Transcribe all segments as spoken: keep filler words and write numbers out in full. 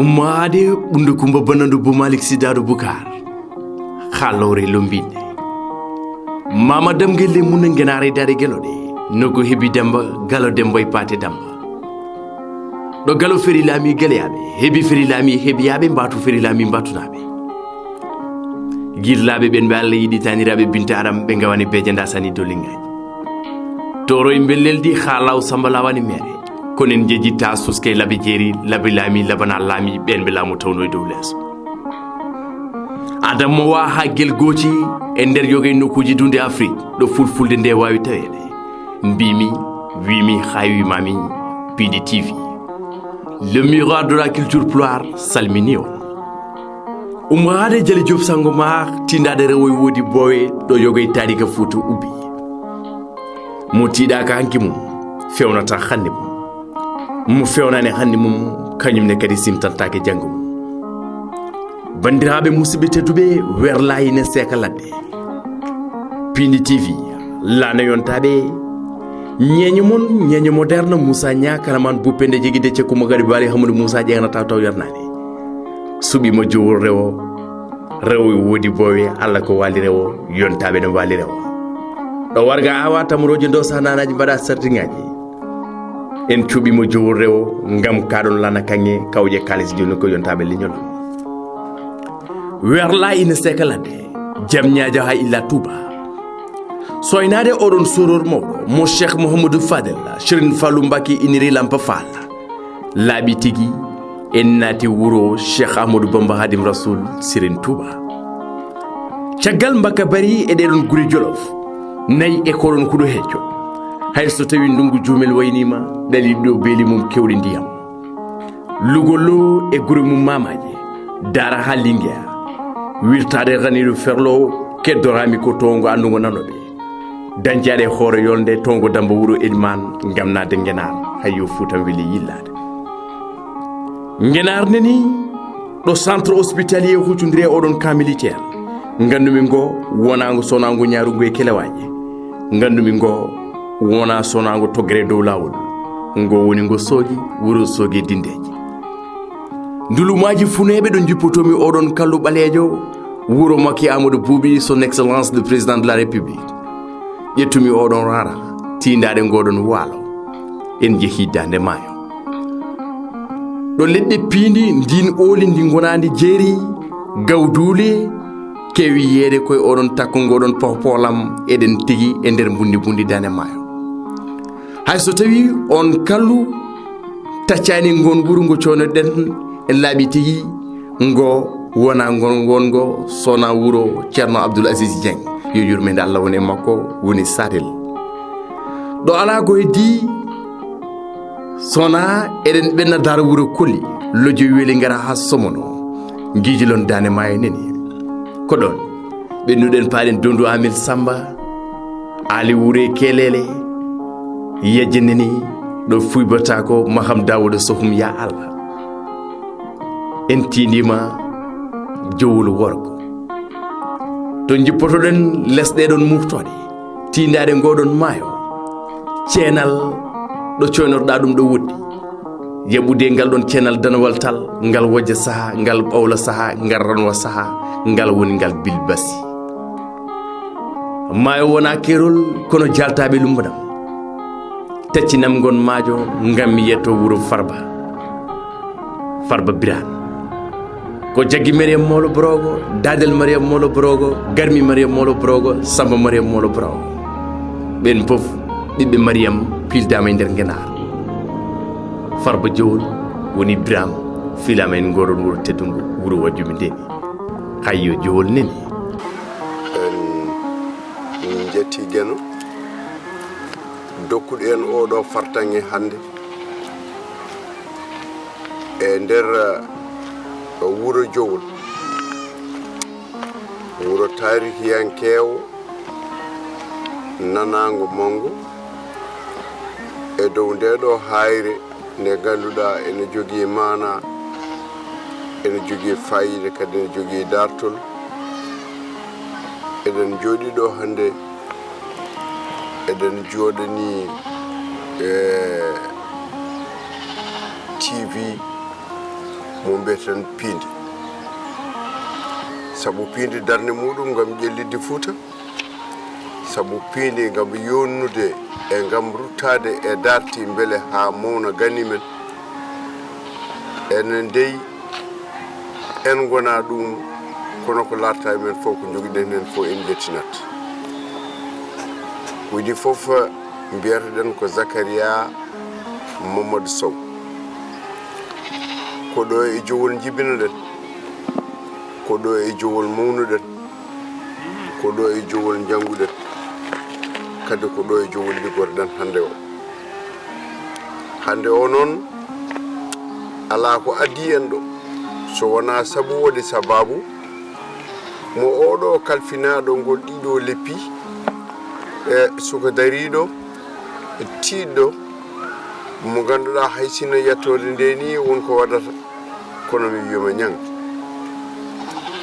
Ummaade ɓundo Kumba Banandu Bo Malik Sidaado Bukar. Xalore lombinde. Mama damgel le mun ngena re dare gelo de. Noko hebi damba, galo dembo e pate damba. Ɗo galo feri laami galeyaɓe, hebi feri laami hebiyaɓe, mbatu feri laami mbatunaaɓe. Girlaaɓe ɓen ɓe Allah yiɗi taniraaɓe binta aram ɓe ngawani beje ndasani dolingaji. Toro e mbelleldi xa law samba lawani mere. Kono en jeji ta suske labi jeeri, labi laami, labana laami, ɓen ɓe laamu tawno e dow leeso. Adam mo wa ha gel goci e nder yoga e nokkuji dunde Afrique, ɗo fulfulde nde wawi taweede. Mbimi, wimi, hay wimami, Pindi T V. Le miroir de la culture pulaar, salmini on. Ummaade Jali Diop Sangomar, tindade rewo e wodi bowe, ɗo yoga e taarika Fuuta ubbi. Mo tiiɗaaka hanki mum, fewnata hannde mum. Mo fewnani hannde mum, kañum ne kadi simtantaake janngo mum. Banndiraaɓe musidɓe tedduɓe, werlayi ne seeka ladde. Pindi T V, laana yontaaɓe. Ñeeño mon, ñeeño moderne, Moussa Niang, kala man buppende jegide cekku mo gadi baali Hamadou Moussa ƴeeŋnata taw yarnaani. Suɓi mo jowol rewo, rewo e woodi bowe, Allah ko waali rewo, yontaaɓe no waali rewo. Ɗo warga awa tamrooje ndo sa naanaaji mbaɗa sartiŋaaji. En cuɓi mo jowol rewo, ngam kaɗon lana kaŋŋe, kawƴe kaalis jooni ko yontaaɓe leñol. Werla ina seeka ladde, jam ñaajo ha illa Tuuba. Soynaade oɗon soror mawɗo, mo Cheikh Mouhamadou Fadel, Serigne Fallou Mbacké iniri Lampa Fall. Laaɓi tigi, en naati wuro Cheikh Ahmadou Bamba Hadim Rasoul, Serigne Touba. Caggal Mbakka Bari e ɗeɗon guri Jolof, nayi e koɗon huɗo hecco. Hay so tawi ndungu jumel waynima, ɗali ɗo beeli mum kewɗi ndiyam. Lugollo e gure mum mamaje, dara ha Linguère. Wirtade Ganiɗo Ferlo, keddorami ko tongo anndugo nanoɓe. Dañcaɗe hoore yolnde tongo Damba Wuro Eliman, ngam naatde Ngenaar, hay yo Fuutam weli yillade. Ngenaar nani ɗo centre hospitalier huccondire oɗon camp militaire. Ngandumi ngo wonango sonango ñaarugo e kelewaje. Ngandumi ngo wona sonango toggere dow lawol. Ngo woni ngo soogi, wuro soogi dindeji. Ndulumaji funeɓe ɗo jippotomi oɗon kallu ɓaleejo, wuro Makki Amadou Boubi, son excellence le président de la République. Ƴettumi oɗon rara, tindaɗe ngoɗon waalo. En jehi dande maayo. Ɗo leɗɗe piindi ndin ooli ndi gonandi jeeri, gawduule, kewi yeede koye oɗon takko ngoɗon pohpolam, eɗen tigi e nder mbundi mbundi dande maayo. Hay so tawi on kallu taccani ngon wuro ngo conoɗen en laaɓi tigi, ngo wona ngon wongo sona wuro Ceerno Abdoul Aziz Dieng, yo yurmende Allah won e makko, woni Sarel. Ɗo ala ko heddi sona eɗen ɓenna dara wuro Koli, lojjo weli ngara ha Somono, ngijilon dande maayo neni. Ko ɗon ɓennuɗen paaɗen Dondu Amil Samba, Ali Wure Kelele, yejje neni ɗo fuybata ko Maham Dawuda Sohum ya Allah. En tindima jowol worgo. To jippotoɗen lesɗe ɗon moftoɗe, tindaɗe ngoɗon maayo. Ceenal ɗo coynorɗa ɗum ɗo woɗɗi. Yaɓude ngal ɗon ceenal danowal tal, ngal wojja saha, ngal ɓawla saha, ngal ranwa saha, ngal woni ngal bilbasi. Maayo wona keerol, kono jaltaɓe lumbanam. Taccinam ngon maajo, ngam mi yetto wuro Farba. Farba Birane. Ko jaggi Mariam Molo Borogo, dadel Mariam Molo Borogo, garmi Mariam Molo Borogo, Samba Mariam Molo Borogo. Ɓen fof ɓiɓɓe Mariam pildama e nder Ngenaar. Farba Jowol woni Biram, filama en ngoɗon wuro teddungo, wuro wajjumi ndeni. Hayyo Jowol neni. En, en jetti Geno. Dokkuɗo en oɗo fartaŋŋe hannde e nder, eh, wuro Jowol, wuro taarihiyankeewo, nanaango manngo e dow nde ɗo haayre nde ngannduɗaa ene jogii maanaa, ene jogii faayiida, kadi ene jogii daartol. Eɗen njooɗii ɗo hannde, eɗen njooɗanii, eh, T V mo mbiyeten piindi. Sabu piindi darnde muɗum ngam ƴellitde Fuuta, sabu piindi ngam yonnude e ngam ruttaade e darti mbele haa mawna ganni men. Enen dey, en ngona ɗum, kono ko larta e men fof, ko njogiɗen heen fof en njettinat. Widi fof mbiyateɗen ko Zakaria Mamadou Sow. Ko ɗo e Jowol njibinoɗen, ko ɗo e Jowol mawnuɗen, ko ɗo e Jowol njannguɗen, kadi ko ɗo e Jowol liggotoɗen hannde o. Hannde o noon, alaa ko addi en ɗo, so wonaa sabu waɗi sabaabu mo oɗo kalfinaaɗo ngol ɗiɗo leppi, e suka dariiɗo, e tiiɗɗo, mo ngannduɗaa hay sinno yettoode nde ni won ko waɗata, kono mi wiya mo ñaŋ.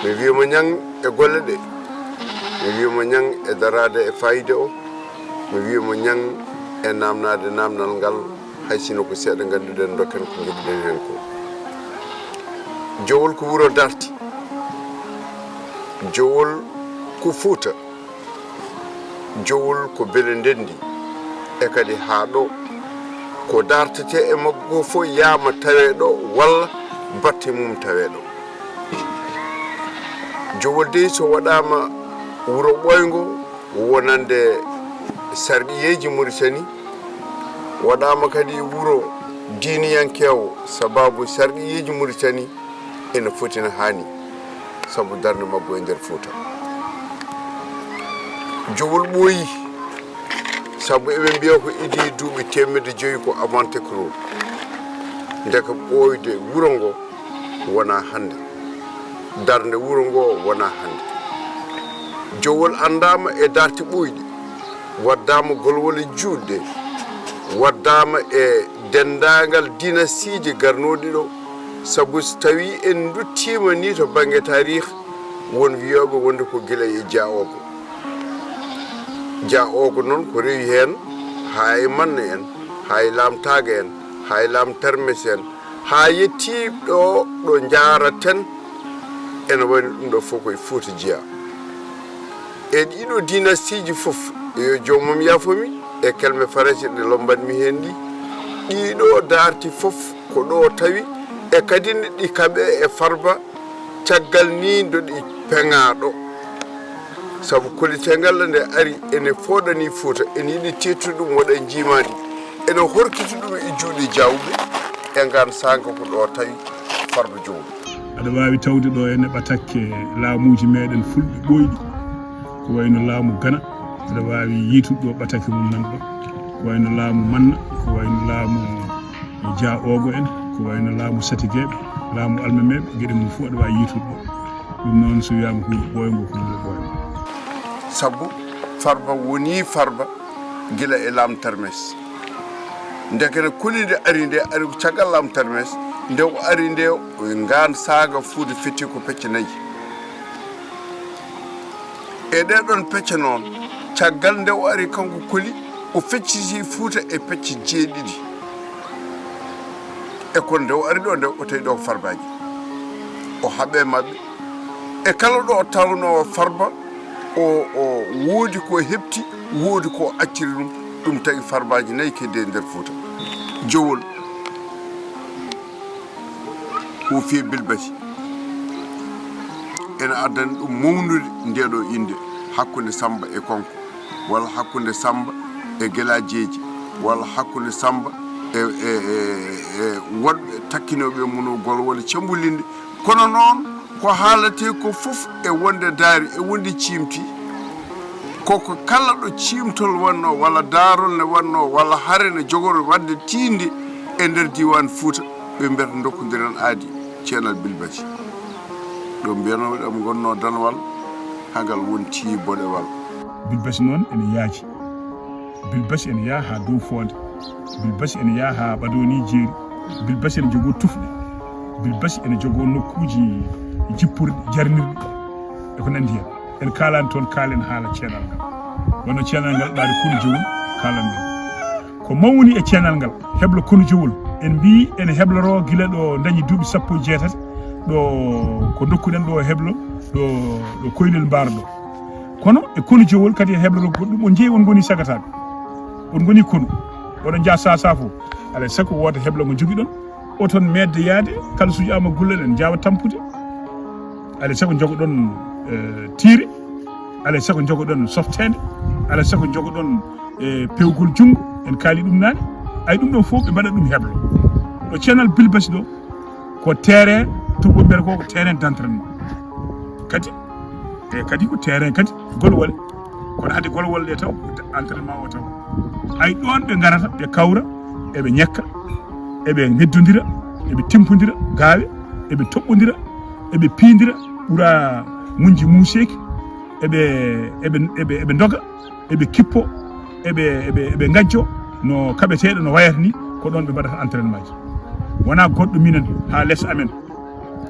Mi wiya mo ñaŋ e golle ɗe. Mi wiya mo ñaŋ e daraade e fayida o. Mi wiya mo ñaŋ e naamnaade naamnal ngal, hay sinno ko seeɗa ngannduɗen dokken ko njogiɗen heen ko. Jowol ko wuro darti. Jowol ko Fuuta. Jowol ko bele ndenndi. E kadi haa ɗo, ko dartetee e maggo fof yaama tawee ɗo walla batte mum tawee ɗo. Jowol dey so waɗaama wuro ɓooyngo wonande sarɗiyeeji Muritani, waɗaama kadi wuro diiniyankeewo sabaabu sarɗiyeeji Muritani, ina foti, ina haani, sabu darnde maggo e nder Fuuta. Jowol ɓooyi, sabu eɓe mbiya ko idii duuɓi teemedde joyi ko avant tekro. Ndeke ɓooyde wuro ngo wonaa hannde. Darnde wuro ngo wonaa hannde. Jowol anndaama e darti ɓooyɗi, waddaama golwole juutɗe, waddaama e denndaangal dinastiiji garnooɗi ɗo, sabu so tawii en nduttiima nii to bannge taariik, won wiyooɓe wonde ko gila e Jaa Oogo. Jaa Oogo noon ko rewi heen haa e Manne en, haa e Laam Taaga en, haa e Laam Termes en, haa yettii ɗo, ɗo njaaraten, ene wayno ɗum ɗo fof koye Fuuta jeyaa. E ɗiɗo dinastiiji fof, yo joomum yaafo mi, e kelme Farayse ɗe lombatmi heen ɗi, ɗiɗo darti fof ko ɗo tawi, e kadi ne ɗi kaɓe e Farba, caggal ni ndoɗi peŋaaɗo. Sabu kolitee ngal nde ari ene fooɗani Fuuta, ene yiɗi teettude ɗum waɗa njiimaandi, ene horkiti ɗum e juuɗe jaawɓe, e ngaan saanga ko ɗo tawi Farba Jowol. Aɗa waawi tawde ɗo ene ɓatakke laamuuji meeɗen fulɓe ɓooyɗi, ko wayno laamu Gana, aɗa waawi yiitude ɗo ɓatakke mum nan ɗo, ko wayno laamu Manna, ko wayno laamu Jaa Oogo en, ko wayno laamu Satigeeɓe, laamu Almameeɓe, geɗe mum fof aɗa waawi yiitude ɗo. Ɗum noon so wiyaama huuɗo ɓooyngo ko huuɗo ɓooyngo. Sabu Farba wonii Farba gila e Laam Termes. Ndeke ne koli nde ari nde, ari ko caggal Laam Termes, nde o ari nde, ngaan saanga Fuuta fetti ko pecce nayi. E ɗee ɗoon pecce noon, caggal nde o ari kanko koli, o fecciti Fuuta e pecce jeeɗiɗi. E kono nde o ari ɗo, nde o tawi ɗo ko Farbaaji. O haɓe maɓɓe. E kala ɗo tawnoo Farba, o, o woodi ko heɓti, woodi ko acciri ɗum, ɗum tawi Farbaaji nayi keddi e nder Fuuta. Jowol, ko fii Bilbasi. Ene addani ɗum mawnude nde ɗo innde hakkunde Samba e Konko, walla hakkunde Samba e Gelaajeeji, walla hakkunde Samba e, e, e, e woɗɓe takkinooɓe mum o gol walla cembulinde. Kono noon, ko haaletee ko fof e wonde daari, e wonde ciimti, koko kala ɗo ciimtol wonnoo, walla daarol ne wonnoo, walla hare ne jogori waɗde tiinde e nder diiwaan Fuuta, ɓe mbiyata ndokkondiren aadi ceenal Bilbasi. Ɗo mbiyanoo ɗam ngonnoo danwal, haa ngal wonti boɗewal. Bilbasi noon ene yaaji. Bilbasi ene yaha haa dow foonde. Bilbasi ene yaha haa ɓadoni jeeri. Bilbasi ene jogoo tufɗe. Bilbasi ene jogoo nokkuuji jippurɗi, jarnirɗi, e ko nanndi heen. En kaalaani toon, kaalen haala ceenal ngal. Wonno ceenal ngal ɓaade konu Jowol, kaalen ɗum. Ko mawni e ceenal ngal, heblo konu Jowol, En mbii ene hebloroo gila ɗo dañi duuɓi sappo e jeetati, ɗo ko ndokkuɗen ɗo heblo, ɗo, ɗo Koylel Mbaar ɗo. Kono e konu Jowol kadi e hebloroo goɗɗum, on njeyi on ngoni sagataaɓe. On ngoni konu. Oɗon njaha saha saha fof. Alaa e sago wooda heblo ngo njogiɗon. Oton meedde yaade, kala suuƴaama gullal en njaawa tampude. Alaa e sago njogoɗon, eh, tiire. Alaa e sago njogoɗon softeende. Alaa e sago njogoɗon, eh, pewgol junngo. En kaali ɗum naane. Ay ɗum ɗo fof ɓe mbaɗa ɗum heblo. Ɗo Ceenal Bilbasi ɗo, ko terrain, tubaɓe mbiyata ko, ko terrain d'entraînement. Kadi, e kadi ko terrain kadi golwole. Kono hade golwole ɗe taw, entraînement o taw. Ay ɗoon ɓe ngarata, ɓe kawra, eɓe ñekka, eɓe heddondira, eɓe timpondira gaawe, eɓe toɓɓondira, eɓe piindira, ɓura munji muuseeki, eɓe, eɓe, eɓe, eɓe ndoga, eɓe kippo, eɓe, eɓe, eɓe ngajjo no kaɓeteeɗo no wayata ni, ko ɗoon ɓe mbaɗata entraînement ji. Wonaa goɗɗo minen haa les amen.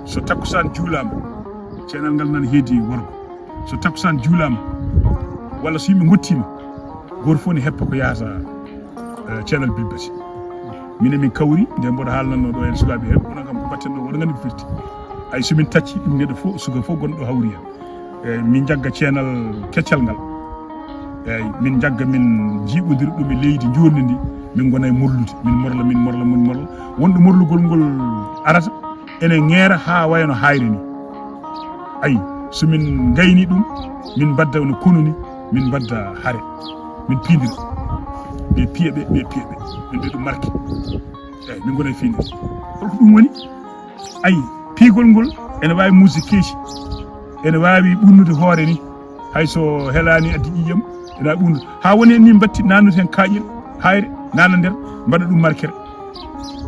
So takkusaan juulaama, ceenal ngal nana heedi worgo. So takkusaan juulaama, walla so yimɓe ngottiima, gooto fof ne heppa ko yahata, eh, Ceenal Bilbasi. Minen min kawri, nde mboɗo haalnannoo ɗo en sukaaɓe heewɓe, onon kam ko mbaɗten ɗo, oɗon nganndi ko firti. Ay, so min tacci ɗum neɗɗo fof, suka fof gonɗo hawri heen. Eeyi, min njagga ceenal keccal ngal. Eeyi, min njagga, min njiiɓondira ɗum e leydi njoorndi ndi, min ngona e morlude, min morla, min morla, min morla. Wonɗo morlugol ngol arata, ene ŋeera haa wayno haayre ni. Ayi, so min ngayni ɗum, min mbadda no konu ni, min mbadda hare, min piindira. Ɓe piya ɓe, ɓe piya ɓe, min mbiya ɗum marki. Eeyi, min ngona e fiinir. Holko ɗum woni? Ayi, piigol ngol ene waawi muusde keeci, ene waawi ɓunnude hoore ni, hay so helaani addi ƴiiƴam, ene waawi ɓunnude. Haa woni en ni mbatti naannude heen kaaƴel, haayre, naana nder, mbaɗa ɗum markere.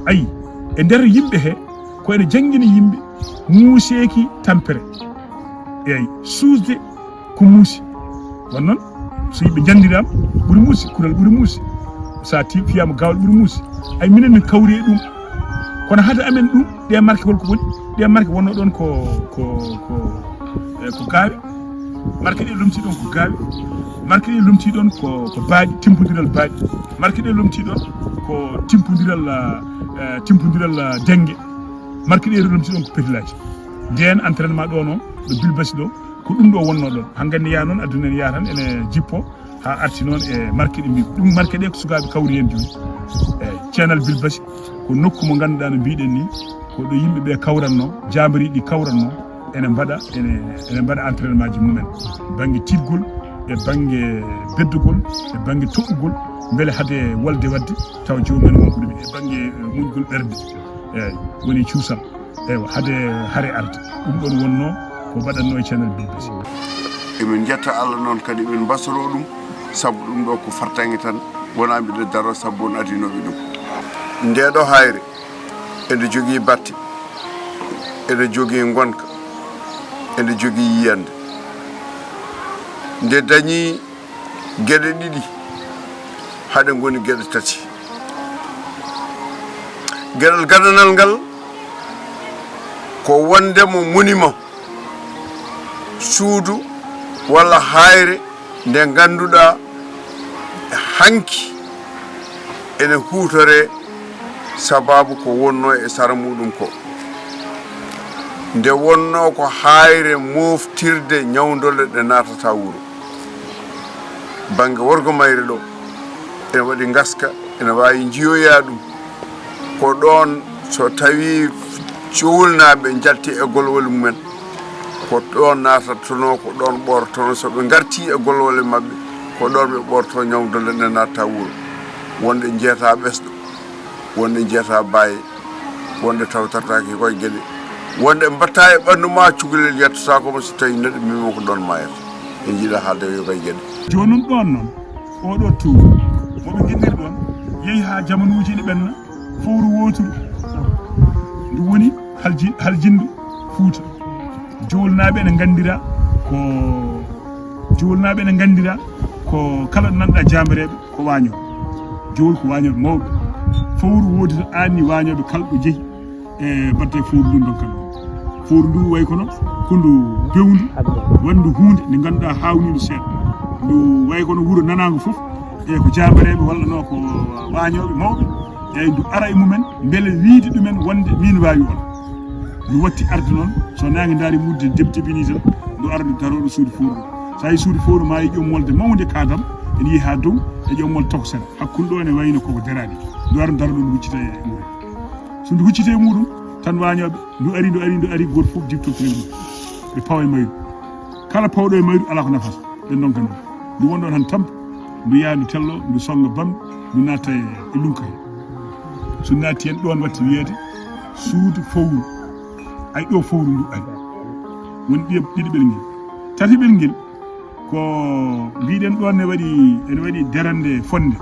Ayi, e nder yimɓe he, ko ene janngina yimɓe muuseeki tampere. Eeyi, suusde ko muusi. Won noon, so yimɓe njanndiraama, ɓuri muusi, kural ɓuri muusi. So a ti-, fiyaama gaawal ɓuri muusi. Ay, minen min kawri e ɗum. Kono hade amen ɗum, ɗe marke holko woni? Ɗe marke wonnoo ɗoon ko, ko, ko, eh, ko gaawe. Marke ɗe lomtii ɗoon ko gaawe. Marke ɗe lomtii ɗoon ko, ko baaɗi, timpondiral baaɗi. Marke ɗe lomtii ɗoon ko timpondiral, ah, eh, timpondiral, ah, dennge. Marke ɗe lomtii ɗoon ko petilaaji. Ndeen entraînement ɗo noon, ɗo Bilbasi ɗo, ko ɗum ɗo wonnoo ɗoon. Haa nganndi yaa noon, aduna en yaa tan ene jippo haa arti noon e marke ɗe mbi-, ɗum marke ɗe ko sukaaɓe kawri heen jooni. Eeyi, Ceenal Bilbasi ko nokku mo ngannduɗaa no mbiɗen ni, ko ɗo yimɓe ɓe kawratnoo, jaambariiɗi kawratnoo, ene mbaɗa, ene, ene mbaɗa entraînement ji mumen. Bannge tiiɗgol, e bannge beddugol, e bannge toɓɓugol, mbele hade wolde waɗde, tawa joomum en won ko ɗum e bannge, eh, muñgol ɓernde. Eeyi, woni cuusal. Eywa, hade hare arde. Ɗum ɗoon wonnoo ko mbaɗatnoo e Ceenal Bilbasi. Emin njetta Allah noon kadi, emin mbasoro ɗum, sabu ɗum ɗo ko fartaŋŋe tan, wonaa mbiɗo daroo sabu on adinooɓe ɗum. Ndee ɗo haayre, ene jogii batte, ene jogii ngonka, ene jogii yiyannde. Nde dañii geɗe ɗiɗi, hade ngoni geɗe tati. Geɗal gadanal ngal ko wonde mo monument, suudu walla haayre nde ngannduɗaa hanki ene huutoree sababu ko wonnoo e sara muɗum ko. Nde wonnoo ko haayre moftirde ñawndole ɗe naatata wuro. Bannge worgo mayre ɗo, ene waɗi ngaska, ene waawi njiyoyaa ɗum. Ko ɗoon so tawii Jowolnaaɓe njalti e golwole mumen, ko ɗoon naatatonoo, ko ɗoon ɓoortonoo. So ɓe ngartii e golwole maɓɓe, ko ɗoon ɓe ɓoortoo ñawndole ɗe naatata wuro. Wonde njeetaa ɓesɗo, wonde njeetaa baaye, wonde tawtortaake koye geɗe, wonde mbaɗta e ɓanndu ma cukalel yettotaako mo, so tawii neɗɗo mimo ko ɗoon maayata. En njiɗaa haalde yo koye geɗe. Jooni noon ɗoon noon, oɗo tuur, mo ɓe nginnir ɗoon, yehi haa jamanuuji ɗi ɓenna, fowru wooturu. Ndu woni halji-, haljinndu Fuuta. Jowolnaaɓe ene nganndira ko, Jowolnaaɓe ene nganndira ko kala ɗo nanɗa jaambareeɓe ko waañooɓe. Jowol ko waañooɓe mawɓe. Fowru woodi to aanni waañooɓe kala ɗo jehi e batte fowru ndun ɗon kala. Fowru ndu way kono ko ndu bewndu, wonndu huunde nde ngannduɗaa haawniindu seeɗa. Ndu way kono wuro nanaango fof, e ko jaambareeɓe walla no ko waañooɓe mawɓe. Eyi, ndu ara e mumen, mbele wiide ɗumen wonde min waawi on. Ndu watti arde noon, so naange ndaari mudde debdebini tan, ndu ara ndu daroo ɗo suudu fowru. So a yii suudu fowru, ma yii ƴommolde mawnde kaadam, ene yiyi haa dow, e ƴommol tokosere. Hakkunde ɗo ene wayno koko deraani. Ndu ara ndu daroo ɗo, ndu huccita e mumen. So ndu huccita e muɗum, tan waañooɓe, ndu ari, ndu ari, ndu ari, gooto fof difto kine mum. Ɓe pawa e mayru. Kala pawɗo e mayru, alaa ko nafata. Ɓe ndonka ndu. Ndu won ɗon tan tampa, ndu yaha, ndu tello, ndu sonnga bamɗi, ndu natta e, e lunka he. So ndu naatti heen, ɗoon watti wiyeede suudu fowru. Ay, ɗo fowru ndu ari. Woni ɗiɗi, ɗiɗiɓel ngel. Tatiɓel ngel, ko mbiɗen ɗoon ne waɗi, ene waɗi darannde fonnde.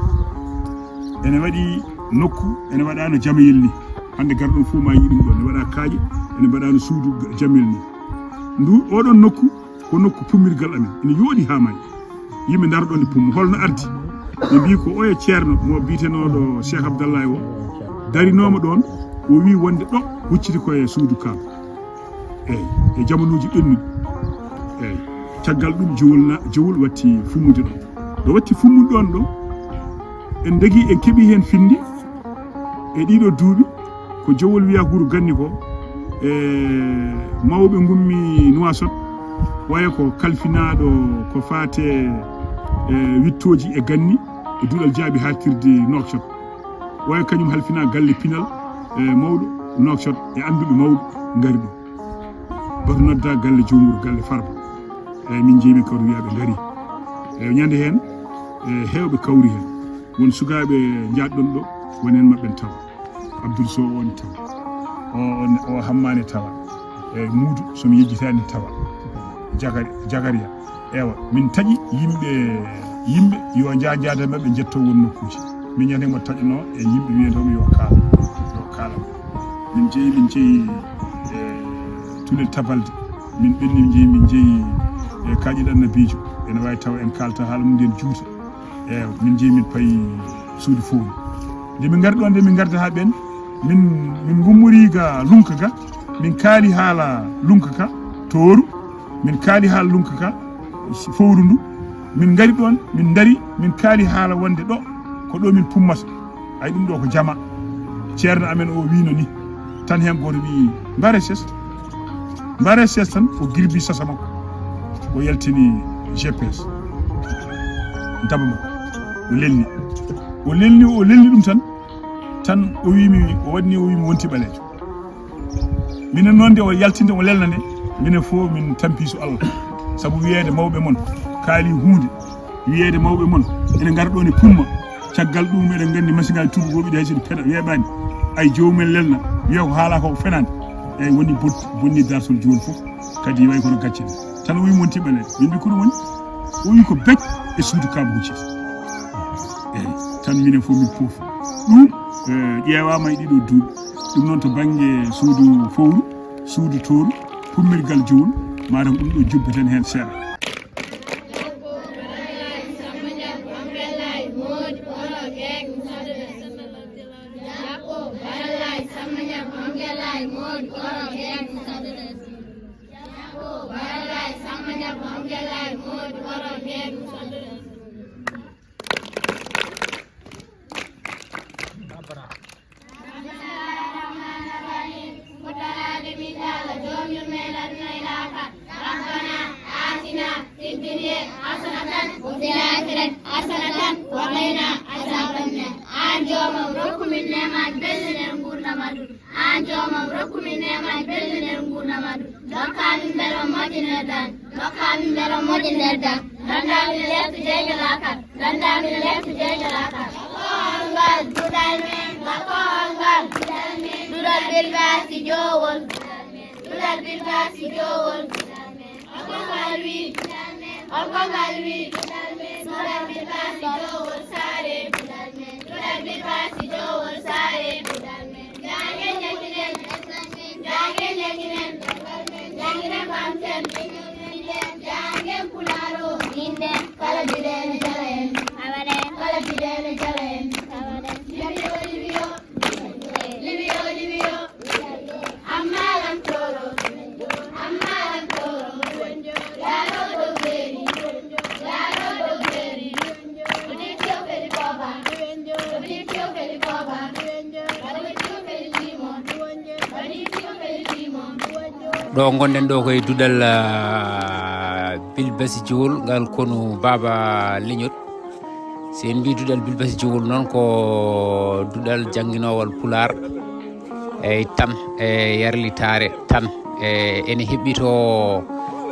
Ene waɗi nokku, ene waɗaano jamayel ni. Hannde garɗo fof ma yii ɗum ɗoon. Ene waɗa kaaƴe, ene mbaɗaano suudu jamayel ni. Ndu, oɗon nokku, ko nokku pummirgal amen. Ene yooɗi haa maayi. Yimɓe ndaroɗon e pummo. Holno ardi? Ɓe mbii ko oya ceerno mo biyetenooɗo Cheikh Abdallah o darinooma ɗoon, o wii wonde ɗo hucciti ko e suudu Kaaba. Eey, e jamanuuji ɓennuɗi. Eey, caggal ɗum jowol na, jowol watti fummude ɗo. Ɗo watti fummude ɗoon ɗo, en dagi, en keɓi heen finde e ɗiɗo duuɓi, ko jowol wiya Huru Ganni ko, e mawɓe ngummi Nuwaasot, waya ko kalfinaaɗo ko faate e wittooji e ganni e duɗal jaaɓi haaɗtirde Nouakchott. Waya kañum halfina galle pinal e mawɗo Nouakchott e annduɓe mawɓe ngari ɗo. Bato nodda galle Joomuru, galle Farba. Eyi, min njeyi min kawri wiya ɓe ngari. Eyi, ñande heen, e heewɓe kawri heen. Won sukaaɓe njaɗɗon ɗo, won heen maɓɓe en tawa. Abdoul Sow on tawa. O, on, o Hammane tawa. Eyi, Muudu, so mi yejjitaani tawa. Jagar-, Jagariya. Ewa, min taƴi yimɓe, yimɓe yo nja-, njaada maɓɓe njetto won nokkuuji. Min ñande mo taƴanoo e yimɓe wiyetooɓe yo kaal, yo kaala. Min jeyi, min jeyi, e, Tulel Tabalde. Min ɓenni, min jeyi, min jeyi, e, Kaaƴel Annabiijo. Ene waawi tawa en kaalta haala mum nden juuta. Ewa, min jeyi, min payi suudu fowru. Nde min ngari ɗoon, nde min ngarda haa ɓeen, min, min ngummori ga lunka ga, min kaali haala lunka ka, tooru, min kaali haala lunka ka, fowru ndu, min ngari ɗoon, min ndari, min kaali haala wonde ɗo, ko ɗo min pummata. Ay, ɗum ɗo ko jama. Ceerno amen o wiino ni, tan heen gooto wiyi, "Mbare ses, mbare ses tan," o girbi sasa makko. O yaltini G P S. Daba makko. O lelni. O lelni, o lelni ɗum tan. Tan o wiimi, o waɗni, o wiimi wonti ɓaleejo. Minen noon nde o yaltinde, o lelna nde, minen fof min tampi so Allah. Sabu wiyeede mawɓe mon kaali huunde, wiyeede mawɓe mon ene ngara ɗoon e pumma, caggal ɗum eɗen nganndi masiŋaaji tuubagooɓe ɗi hay so ɗi pena weeɓaani, ay joomum en lelna, wiya ko haala ko ko fenaande. Eyi woni bot-, bonni dartol jooni fof, kadi wayi kono gacce ɗe. Tan o wii mon tiɓɓale, min mbi ko ɗum woni? O wii ko bec e suudu Kaaba hucciti. Eyi, tan minen fof min poofi. Ɗum, eh, ƴeewaama e ɗiɗo duuɓi. Ɗum noon to bannge suudu fowru, suudu tooru, pummirgal jowol, maɗam ɗum ɗo jubbaten heen seeɗa. Bismillahir Rahmanir Rahim. Fuɗɗanaade min Allah jom yurmeende aduna e laakhira. Rabbana atina fid dunya hasanatan wa fil akhirati hasanatan wa qina azaban nar. Aan joomam rokku min neemaaji belɗi nder nguurndam aduna. Aan joomam rokku min neemaaji belɗi nder nguurndam aduna. Ndokkaa min beram moƴƴi nder dan. Ndokkaa min beram moƴƴi nder dan. Nganndaa min leeɓtu jeyde laakhira. Nganndaa min leeɓtu jeyde laakhira. Allahu Akbar, duɗal men. Allahu Akbar, duɗal men. Duɗal Bilbasi Jowol. Duɗal Bilbasi Jowol. Alkohol wi. Alkohol wi. Duɗal Bilbasi Jowol saare. Duɗal Bilbasi Jowol saare. Duɗal men. Jaangen ñakkinen. Jaangen ñakkinen. Jaangen ɓamten. Jaangen pulaaro. Min nden kala biɗene jala en. Kala biɗene jala en. Libiyo, libiyo. Libiyo, libiyo. Amma lam toro. Amma lam toro. Yaro do geri. Yaro do geri. Video feli baba. Video feli baba. Ɗo ngonɗen ɗo koye duɗal, ah, Bilbasi Jowol, ngal konu Baaba Leñol. Si en mbii duɗal Bilbasi Jowol noon, ko duɗal jannginowal Pulaar, eyi, tan, e yarlitaare tan. E ene heɓɓitoo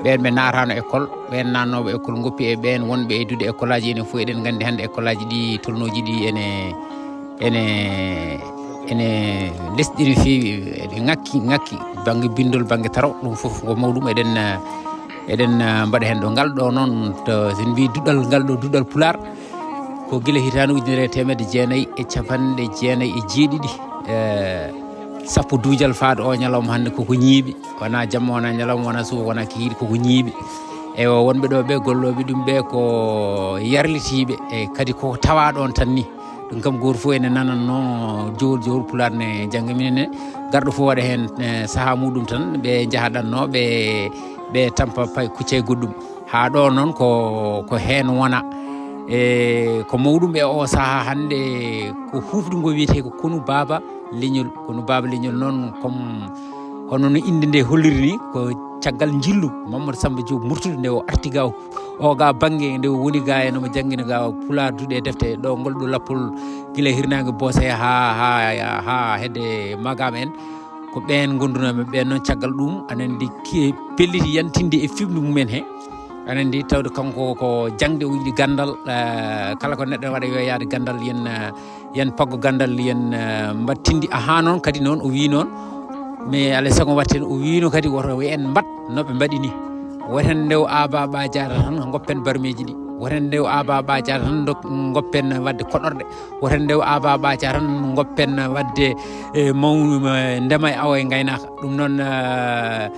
ɓeen ɓe naataano école, ɓeen naatnooɓe école ngoppi, e ɓeen wonɓe e duɗe école aji. Enen fof eɗen nganndi hannde école aji ɗi tolnooji ɗi ene, ene, ene lesɗi no feewi, eɗe ŋakki, ŋakki, bannge binndol, bannge taraw, ɗum fof ko mawɗum eɗen, eɗen mbaɗa heen ɗo. Ngal ɗo noon, to, so en mbii duɗal, ngal ɗo duɗal Pulaar, ko gila hitaande ujunere e teemedde jeenayi e capanɗe jeenayi e jeeɗiɗi, e sappo duujal faade o ñalawma hannde, koko ñiiɓi, wonaa jamma, wonaa ñalawma, wonaa suba, wonaa kikiiɗe, koko ñiiɓi. Eywa, wonɓe ɗo ɓe, gollooɓe ɗum ɓe, ko yarlitiiɓe, e kadi koko tawaa ɗoon tan ni. Ɗum kam, gooto fof ene nanannoo Jowol, Jowol Pulaar ne jannga. Minen ne, garɗo fof waɗa heen, e, sahaa muɗum tan, ɓe njahaɗannoo, ɓe, ɓe tampa pay kucca e goɗɗum. Haa ɗo noon ko, ko heen wona. E ko mawɗum e o sahaa hannde, ko huufɗi ngo wiyetee ko konu Baaba Leñol. Konu Baaba Leñol noon, comme hono no innde nde holliri ni, ko caggal njillu Mamadou Samba Diop Murtuɗo nde o arti ga o ga bannge, nde o woni ga, ene omo janngina ga Pulaar duɗe e defte. Ɗo ngol ɗo lappol gila hirnaange Boose haa, haa, haa hedde Magama en. Ko ɓeen ngondunooɓe ɓeen noon, caggal ɗum, aɗa anndi, ke-, pelliti yantinde e fiɓndu mumen he. Aɗa anndi, tawde kanko ko jaŋde o yiɗi ganndal, eh, kala ko neɗɗo waɗa yo yaade ganndal, yen, eh, yen paggo ganndal, yen, eh, mbattindi. Ahaa, noon kadi noon, o wii noon, mais alaa e sago watten, o wiino kadi woto en mbaɗ no ɓe mbaɗi ni. Woten ndew aaba ɓaajaata tan, ngoppen barmeeji ɗi. Woten ndew aaba ɓaajaata tan, ndok-, ngoppen waɗde koɗorɗe. Woten ndew aaba ɓaajaata tan, ngoppen waɗde, e, maw-, ndema e awo e ngaynaaka. Ɗum noon, eh,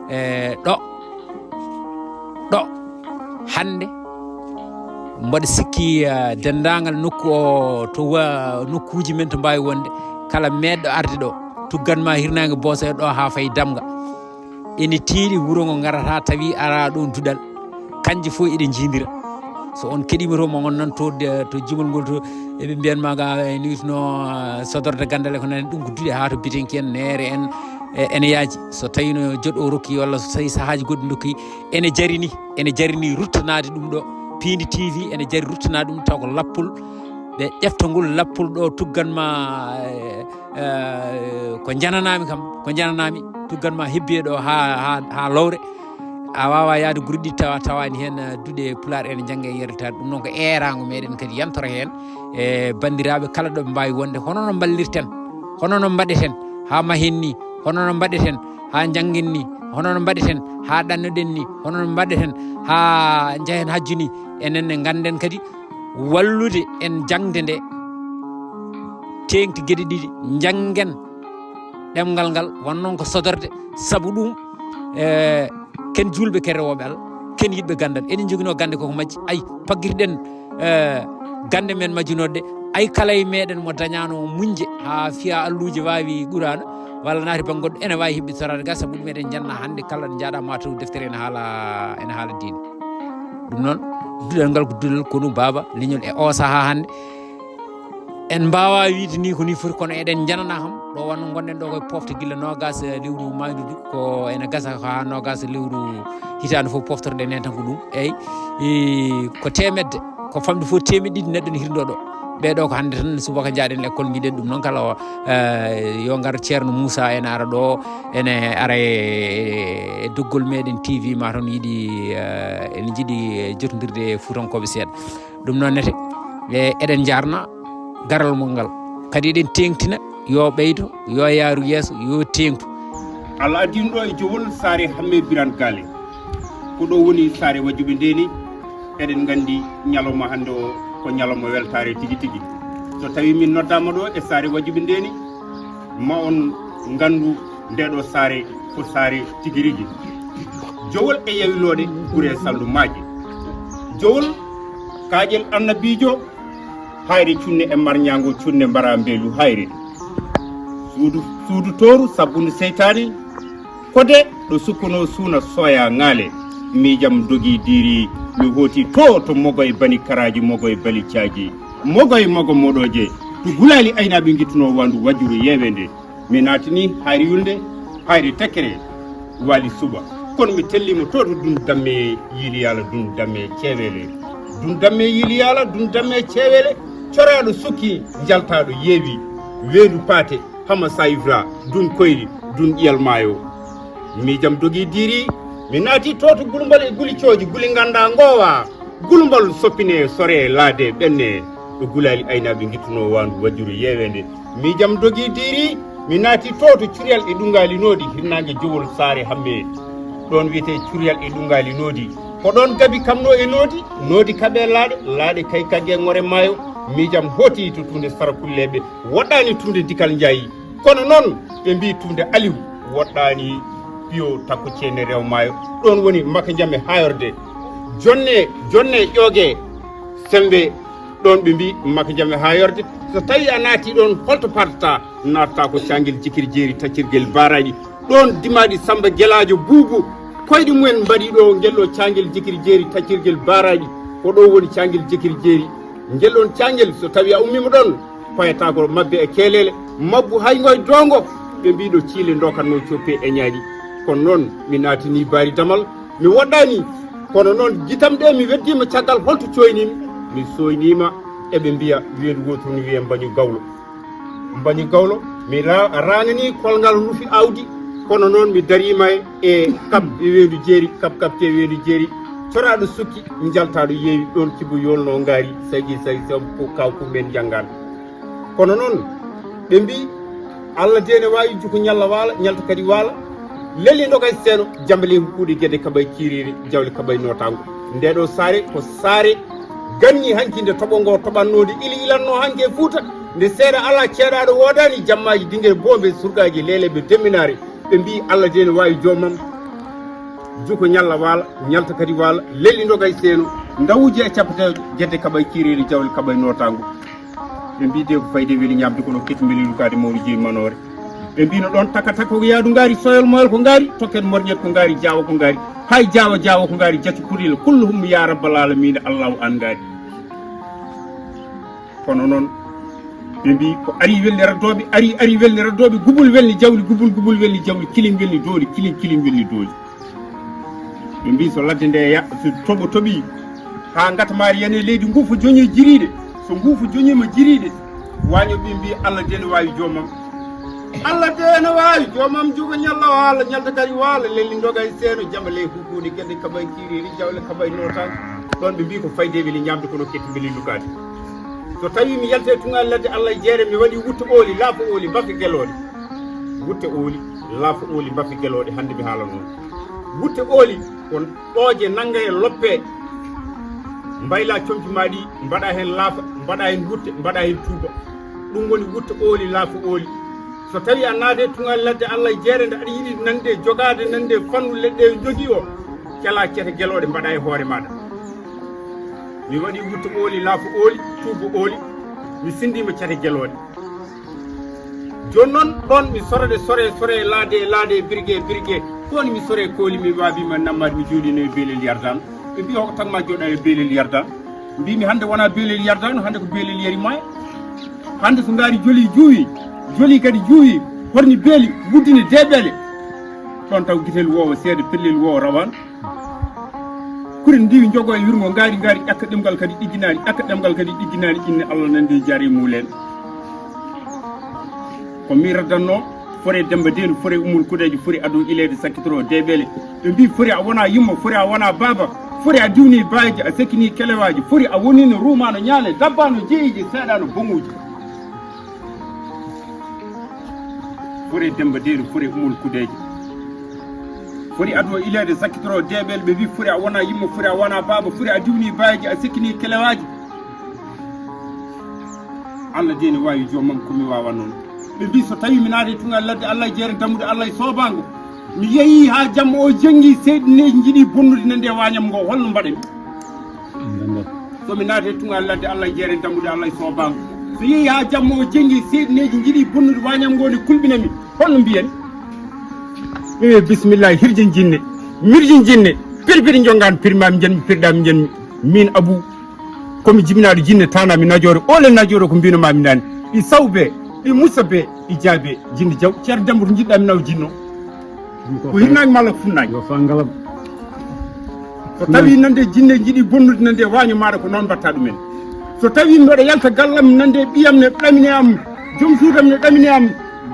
e, ɗo, ɗo, hannde, mboɗo sikki, eh, denndaangal nokku o, to wa-, nokkuuji men to mbaawi wonde, kala meeɗɗo arde ɗo, tuggan ma hirnaange Boose ɗo haa fayi Damga. Ene tiiɗi wuro ngo ngarata tawi ara ɗon duɗal. Kanje fof eɗe njiidira. So on keɗiima to mo on nan to de-, to jimol ngol to, eɓe mbiyan ma ga, eh, ni witno, eh, sodorde ganndal e ko nani ɗum ko duɗe haa to bitenki en, neere en, e, ene yaaji. So tawino joɗɗo o rokki walla so tawi sahaaji goɗɗi dokki, ene jarini, ene jarini ruttanaade ɗum ɗo. Piindi T V ene jari ruttanaade ɗum taw ko lappol. Ɓe ƴefta ngol lappol ɗo tuggan ma, eh, eh, ko njananaami kam, ko njananaami, tuggan ma hebbiye ɗo haa, haa, haa lowre. A waawaa yahde gure ɗiɗi tawa, tawaani heen, eh, duɗe Pulaar ene njannga e yarlitaade. Ɗum noon ko eeraango meɗen kadi yantora heen. E banndiraaɓe kala ɗo ɓe mbaawi wonde, hono no mballirten, hono no mbaɗeten haa mahen ni, hono no mbaɗeten haa njanngen ni, hono no mbaɗeten haa ɗannoɗen ni, hono no mbaɗeten haa njahen hajju ni. Enen ne ngannden kadi wallude en jaŋde nde, teeŋti geɗe ɗiɗi, njanngen ɗemngal ngal, won noon ko sodorde. Sabu ɗum, e, ken juulɓe, ken rewooɓe Allah, ken yiɗɓe ganndal. Eɗen njoginoo gannde koko majji. Ay, paggirɗen, e, gannde men majjunooɗe. Ay, kala e meɗen mo dañaano muñje haa fiya alluuje waawi Quraana walla naati bannge goɗɗo, ene waawi heɓɓitoraade ga, sabu ɗum eɗen njanna hannde kala ɗo njaaɗa ma taw deftere ene haala, ene haala diine. Ɗum noon, duɗal ngal ko duɗal konu Baaba Leñol e o sahaa hannde. En mbaawaa wiyde ni ko ni foti, kono eɗen njanana kam. Ɗo wonno ngonɗen ɗo koye pofte gila noogaas, eh, lewru maaydudu, ko ene gasa ko haa noogaas lewru hitaande fof poftorɗen heen tan ko ɗum. Eyi, e, ko teemedde, ko famɗi fof teemeɗɗe ɗiɗi neɗɗo ne hirndo ɗo. Ɓee ɗo ko hannde tan subaka njaaɗen école, mbiɗen ɗum noon kala o, eh, yo ngar Ceerno Moussa ene ara ɗo, ene ara e, e doggol meɗen T V, ma toon yiɗi, eh, ene jiɗi, eh, jotondirde e Fuutankooɓe seeɗa. Ɗum noon nete, e, eɗen njaarna garal mon ngal. Kadi eɗen teeŋtina, yo ɓeydo, yo yaaru yeeso, yo teeŋtu. Allah addiino ɗo e Jowol saare Hamme Birane Gaale. Ko ɗo woni saare wajjuɓe ndeeni. Eɗen nganndi ñalawma hannde o ko ñalawma weltaare tigi tigi. So tawii min noddaama ɗo e saare wajjuɓe ndeeni, ma on nganndu nde ɗo saare ko saare tigi rigi. Jowol e yawilooɗe gure e salndu maaje. Jowol kaaƴel annabiijo, hayre cunne e marñaango cunne mbara mbeelu hayre. Suudu, suudu tooru sabbundu seytaani, kode ɗo sukkunoo suuna soya ŋaale. Miijam dogi diiri, mi hooti to, to mogoy bani karaaji, mogoy bali caaji, mogoy mogo moɗooje, to gulaali aynaaɓe ngittunoo waandu wajuru yeeweende. Mi naatini hayre yulnde, hayre tekkere. Waali suɓa. Kono mi tellii mo to to Dun Damme Yili Yaala, Dun Damme Ceeweele. Dun Damme Yili Yaala, Dun Damme Ceeweele. Coraaɗo sukki, njaltaaɗo yeewi. Weendu paate, hama sayifra, dun koyri, dun ƴiyal maayo. Miijam dogi diiri, mi naati to to gulmbal e guli cooji, guli nganndaa ngoowa. Gulmbal soppine, sore, laade, ɓenne. Ɗo gulaali aynaaɓe ngittunoo waandu wajuru yeeweende. Miijam dogi diiri, mi naati to to curyal e ɗungaali noodi, hirnaange jowol saare hamme. Ɗoon wiyetee curyal e ɗungaali noodi. Ko ɗoon gabi kamnoo e noodi, noodi kaɓe laaɗe, laaɗe kay kagge ŋore maayo. Miijam hooti to tuunde sara kulleeɓe, woɗɗaani tuunde dikal njaayi. Kono noon ɓe mbii tuunde Aliw woɗɗaani piyo takko ceene rew maayo. Ɗoon woni Maka Njame haayorde. Jonne, jonne ƴooge, semmbe. Ɗoon ɓe mbii Maka Njame haayorde. So tawii a naati ɗoon, holto partata? Naatata ko caangel jikiri jeeri taccirgel baaraaji. Ɗoon dimaaɗi Samba Gelaajo Buubu, koyɗe mumen mbaɗi ɗo ngel ɗo caangel jikiri jeeri taccirgel baaraaji. Ko ɗo woni caangel jikiri jeeri. Ngel ɗoon caangel, so tawii a ummiima ɗoon, payata ko mabbe e keelele, mabbu hay ngoy doongo, ɓe mbii ɗo ciile ndokatnoo coppe e ñaaɗi. Kono noon mi naatini baari damal, mi woɗɗaani. Kono noon gitam ɗe mi weddiima caggal holto cooyniimi, mi sooyniima, eɓe mbiya weendu wooturu ne wiyee Mbañu Gawlo. Mbañi gawlo, mi ra-, raŋani kolngal rufi awdi, kono noon mi dariima e, e kap e weendu jeeri, kap kap te weendu jeeri, coraaɗo sukki, njaltaaɗo yeewi, ɗoon kibu yolno ngaari, sagi sagi sabu ko kaw ko men njanngaan. Kono noon, ɓe mbii, Allah dee ne waawi juko ñalla waala, ñalta kadi waala, leli ndoga e seeno, jambale huɓɓude gede kaɓay kiiriiri, jawle kaɓay nootaango. Nde ɗo saare ko saare ganni hanki nde toɓo ngo toɓannoo, nde ili ilanno hanki e Fuuta, nde seeɗa alaa ceeɗaaɗo woodaani, jammaaji dingere boombe surgaaji leeleɓe demminaare. Ɓe mbii Allah dee ne waawi joomam, juko ñalla waala, ñalta kadi waala, leli ndoga e seeno, ndawuji e cappateejo, gede kaɓay kiiriiri, jawle kaɓay nootaango. Ɓe mbii dee ko fayde weli ñaamde kono ketti mbeli lukaade mawɗo jeyi manoore. Ɓe mbii no ɗoon taka taka ko yaadu ngaari, soyol moyol ko ngaari, tokket morñet ko ngaari, jaawa ko ngaari, hay jaawa jaawa ko ngaari, jaccu kurila, kulluhum ya rabbal alamina, Allahu an ngaari. Kono noon ɓe mbii ko ari welni raddooɓe, ari ari welni raddooɓe, gubul welni jawli, gubul gubul welni jawli, kilim welni dooli, kilim kilim welni dooli. Ɓe mbii so ladde nde ya, so toɓo toɓii haa ngata maari yani e leydi, nguufo joñi jiriiɗe, so nguufo joñiima jiriiɗe, waañooɓe ɓe mbii Allah dee ne waawi joomam. Allah dee ne waawi joomam, jugo ñalla waala, ñalta kadi waala, lelli ndoga e seeno, jambale huɓɓude gede kaɓay kiiriiri, jawle kaɓay nootaango. Ɗoon ɓe mbii ko fayde weli ñaamde kono ketti mbeli lukaade. So tawii mi yalti e tuŋaali ladde Allah e jeere, mi waɗi wutte ooli, laafo ooli, mbafe gelooɗe. Wutte ooli, laafo ooli, mbafe gelooɗe, hannde mi haala noon. Wutte ooli ko ɗooje nannga e loppe, mbayla comci maa ɗi, mbaɗa heen laafa, mbaɗa heen wutte, mbaɗa heen tuuba. Ɗum woni wutte ooli, laafo ooli. So tawii a naati e tuŋaali ladde Allah e jeere nde, aɗa yiɗi nande jogaade, nande fannu leɗɗe e njogi o, cala cete gelooɗe mbaɗa e hoore maaɗa. Mi waɗi wutte ooli, laafo ooli, tuuba ooli, mi sinndiima cete gelooɗe. Jooni noon, ɗoon mi sorode, sore, sore, laade, laade, birge, birge. Ɗoon mi sore kooli, mi waabi ma nammaade, mi jooɗino e beelel Yardaan. Ɓe mbii, "Hoko tagma jooɗa e beelel Yardaan?" Mbiimi, "Hannde wonaa beelel Yardaan, hannde ko beelel Yari Maaya." Hannde so ngaari joli juuwi, joli kadi juuwi, horni beeli, wuddini deeɓele. Ɗoon taw gitel woowa seeɗa, pellel woowa rawaano. Kuri ndiwi njogo e wirngo ngaari, ngaari ƴakka ɗemngal kadi ɗigginaani, ƴakka ɗemngal kadi ɗigginaani, inne Allah nande jaare muulen. Ko mi raddanno, fore Demba Deendu, fore Ummul Kudeejo, fore Ado Ileede Sakkitoro Deeɓele. Ɓe mbii fore a wona yumma, fore a wona baaba, fore a diwni baaji, a sekkini kelewaaji, fore a wonino ruumaano ñaale, dabbaano jeeyiiji, seeɗaano boŋuuji. Fore Demba Deendu, fore Ummul Kudeejo. Fori adoo ileede sakkitoro deeɓel, ɓe mbii fori a wonaa yumma, fori a wonaa baaba, fori a diwnii baayeeji, a sikkinii kelewaaji. Allah dee ne waawi joomam ko mi waawa noon. Ɓe mbii so tawii mi naati e tuŋal ladde Allah e jeere dammuɗe Allah e soobaango, mi yehii haa jamma o jenngi seyɗineeji njiɗi bonnude nande e waañam ngo, holno mbaɗen? So mi naati e tuŋal ladde Allah e jeere dammuɗe Allah e soobaango, so yehii haa jamma o jenngi seyɗineeji njiɗi bonnude waañam ngo ne kulɓina mi, holno mbiyen? Mi wiya bisimillahi, hirjin jinne, mirjin jinne, pir pir jongaan pir maami njanmi pirɗaami njanmi. Miin Abu, ko mi jibinaaɗo jinne, taanaa mi najoore, oole najoore ko mbino maami naane. Ɗi sawbe, ɗi musabe, ɗi jaabe, jinne jaw, ceer dambuto njiɗɗaa mi naw jinno. Ko hinnaange maa Allah funnaange. Yo fa ngalam. So tawi nande jinne jiɗi bonnude nande waaño maaɗa, ko noon mbatta ɗumen. So tawi mboɗo yalta gallam nande ɓiyam ne ɗamine am, joom suudam ne ɗamine am,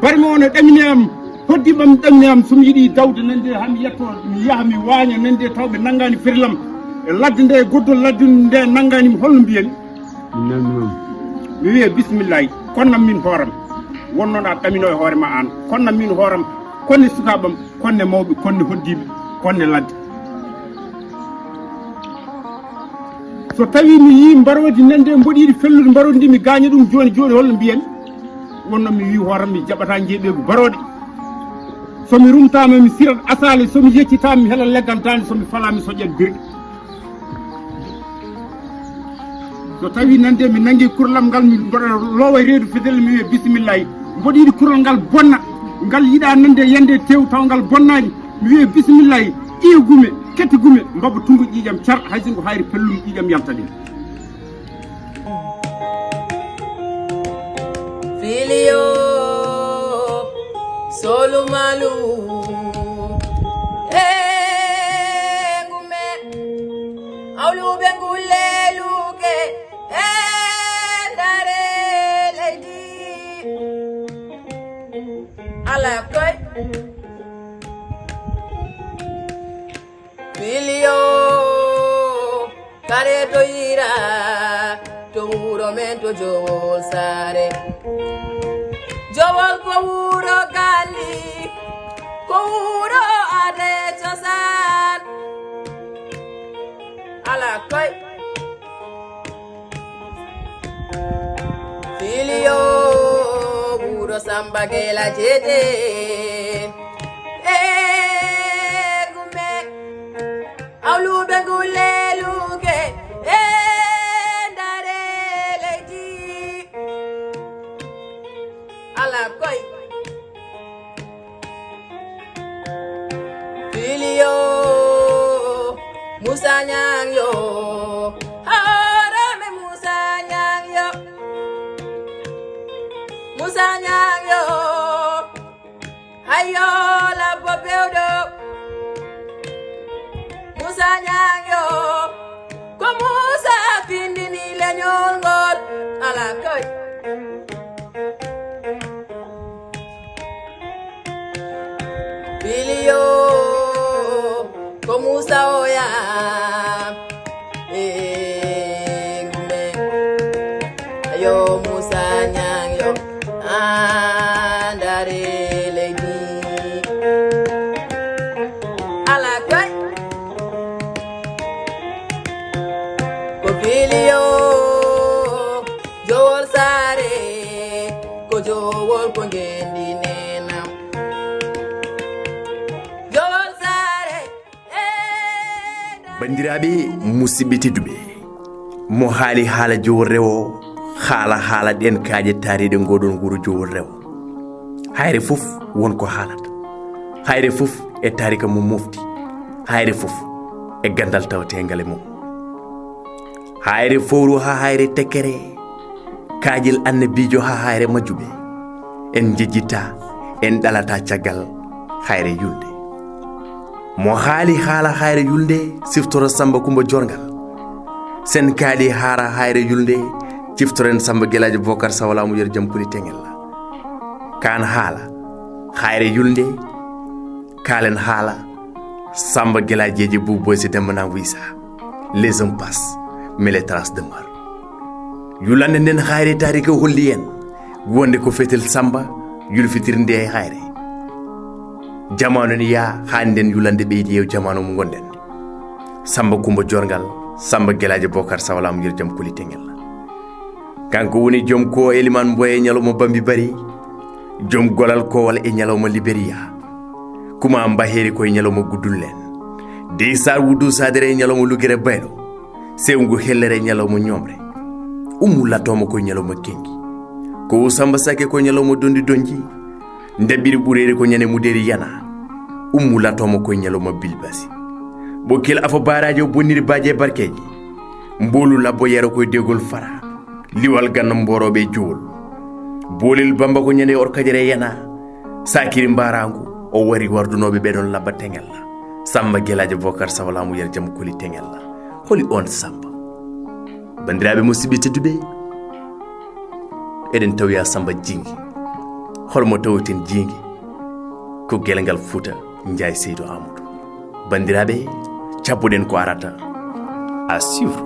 barme o ne ɗamine am, hoddiɓam ɗamine am, so mi yiɗi dawde nande haa mi yetto, mi yaha mi waaña nande taw ɓe nanngaani ferilam e ladde nde, e goddol ladde nde nanngaani mi, holno mbiyen? Mi wiye bisimillahi, konnam min hooram. Wonnoɗa ɗamino e hoore ma aan, konnam min hooram, konne sukaaɓam, konne mawɓe, konne hoddiiɓe, konne ladde. So tawi mi yii mbaroodi nande mboɗiiɗi fellude mbaroodi ndi, mi gaaña ɗum jooni jooni, holno mbiyen? Wonno mi wii hooram mi jaɓata njeeɓeegu barooɗe. So mi rumtaama mi sirat asaale, so mi yeccitaama mi hela leggal daande, so mi falaama mi soƴat birɗe. So tawi nande mi nangi kurlam ngal, mi mboɗo loowa reedu fedele, mi wiya bisimillahi. Mboɗo yiɗi kurol ngal bonna, ngal yiɗa nande yande tew taw ngal bonnaani. Mi wiya bisimillahi, ƴiye gume, kette gume, mbabba tungo ƴiƴam car, hay singo hayri pellum ƴiƴam yalta ɗen. Filio, solumalu, e gume, awluɓe ngulle luke, e ndare leydi. Ala koy. Filio, kare to yira, to wuro men to Jowol Saare. Jowol ko wuro galli, ko wuro aade cosaan. Ala koy. Filio, wuro Samba Gela Jeje. E gume, awluɓe ngulle luke, e ndare leydi. Ala koy. Filio, Musa Ñaŋ yo, hoorame Musa Ñaŋ yo. Musa Ñaŋ yo, hayo labbo pewɗo. Musa Ñaŋ yo, ko Musa findini leñol ngol, ala koy. Filio, ko Musa oya. E gume. Ayo Musa Ñaŋ yo. Andare leydi. Ala koy. Ko Filio. Jowol Saare, ko Jowol ko ngendi nenam. Jowol Saare, e nda- Banndiraaɓe, musidɓe tedduɓe, mo haali haala Jowol Rewo, haala haala ɗen kaaƴe taariiɗe ngoɗon wuro Jowol Rewo. Hayre fof won ko haalata. Hayre fof e taarika mo mofti. Hayre fof e ganndal tawateengal e mum. Hayre fowru haa hayre tekkere, kaajil annabiijo haa hayre majjuɓe. En njejjitta, en ɗalata caggal hayre yulnde. Mo haali haala hayre yulnde, siftoro Samba Kumba Jorngal. Sen kaali haala hayre yulnde, siftoren Samba Gelaajo Bokar Sawla mo yer jam kuli teŋel la. Kaan haala hayre yulnde, kaalen haala Samba Gelaajeeji Buuboy si Demba Naan Wisa. Les hommes passent, mais les traces demeurent. Yulande nden hayre taarika holli en wonde ko fetel Samba yulfitiri nde e hayre. Jamaanu ne yaa haa nden yulande ɓeydi e jamaanu mo ngonɗen. Samba Kumba Jorngal, Samba Gelaajo Bokar Sawla mo yer jam kuli teŋel. Kanko woni joom ko Eliman Mboye e ñalawma Bambi Bari, joom golal kowal e ñalawma Liberia. Kuma Mbaheeri koye ñalawma Guddullen. Dey Saar Wudu Sadere e ñalawma Lugere Baylo. Sewngu Hellere e ñalawma Ñoomre. Ummu Lattooma koye ñalawma Kengi. Ko Samba Sake koye ñalawma Dondi Donji. Ndeɓɓiri Ɓureeri ko ñande Mudeeri Yana. Ummu Lattooma koye ñalawma Bilbasi. Ɓokkil Afo Baaraaji o bonniri baaji e barkeeji. Mboolu Labbo Yero koye Degol Fara. Liwal Ganno Mboorooɓe e Jowol. Boolel Bamba ko ñande Orkajere Yana. Saakiri Mbaaraangu. O wari wardunooɓe ɓeɗon labba teŋella. Samba Gelaajo Bokar Sawlaamu Yer Jam Koli teŋella. Holi on Samba? Banndiraaɓe musidɓe tedduɓe, eɗen tawoya Samba Jiingi. Holmo tawoten Jiingi? Ko gelngal Fuuta, Njaay Seydu Aamadu. Banndiraaɓe, cabboɗen ko arata. À suivre.